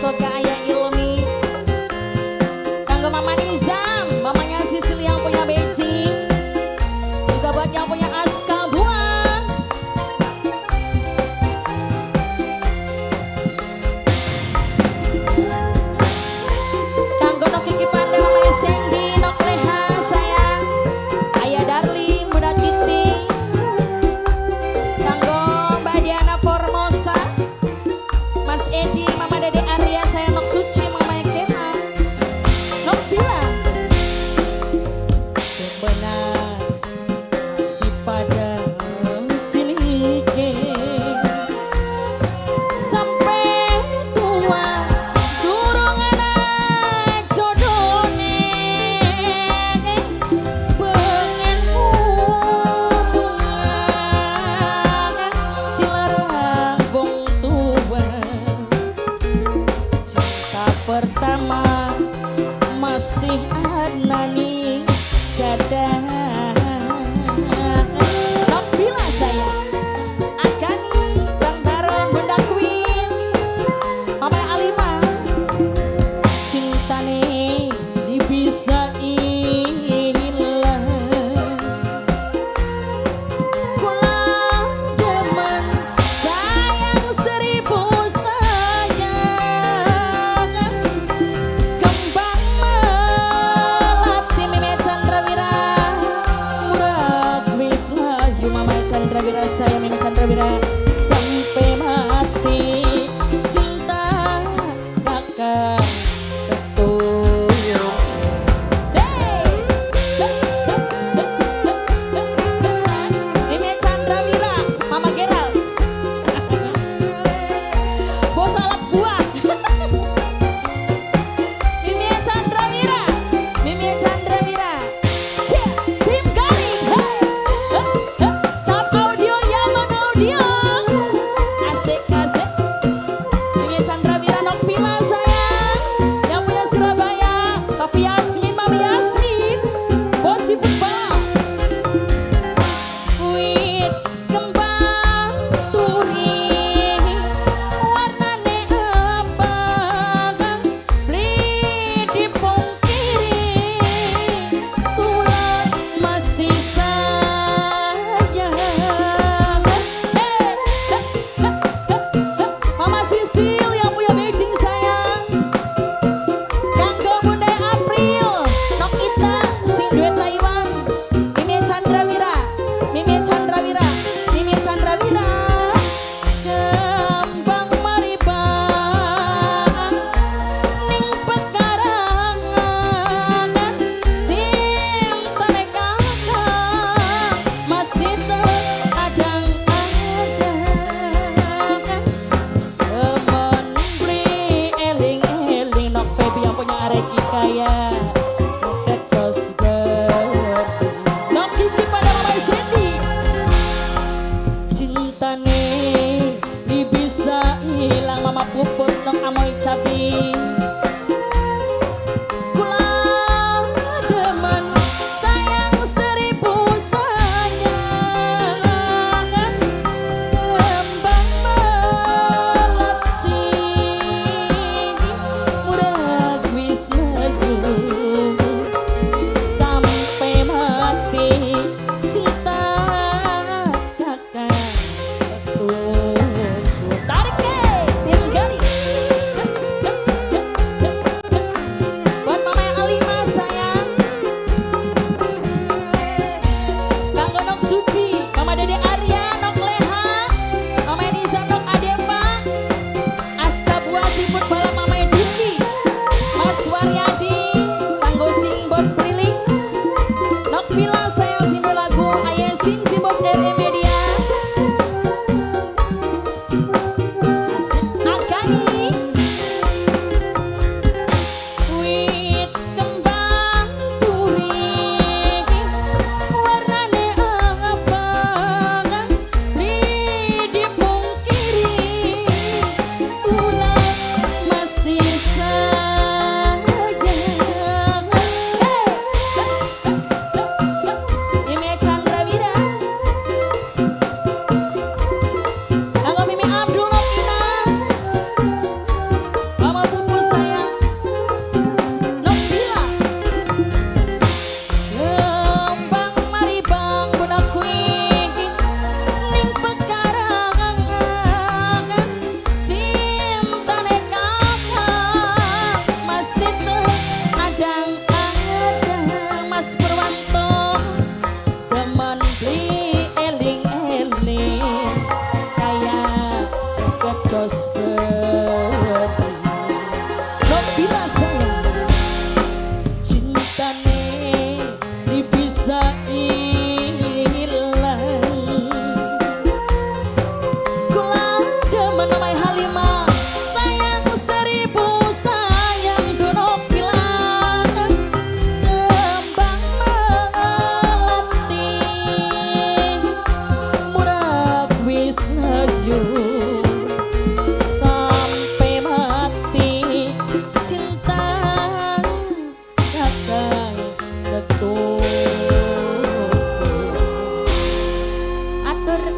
Soga Ayah Ilmi. Kanggo Mama Nizam, mamanya Sisil yang punya Beji. Juga buat yang punya Aska Buah. Kanggo Nok Kiki Pande, mamanya Sandy, Nok Leha sayang, Ayah Darling, Bunda Titi. Kanggo Mbak Diana Formosa, Mas Edi, Mama Dede Arya, saya Nok Suci, Mama Kena, Nok Bila. Benar si pada cilike sampai tua durung ana jodone, pengen hubungan dilarang wong tua. Cinta pertama masih ana ning dada. Nok Bila sayang, Agani, Bang Baron, Bunda Queen, Mama Alima. Cintane bisa ilang, kula demen sayang seribu sayang, kembang melati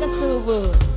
ke subuh.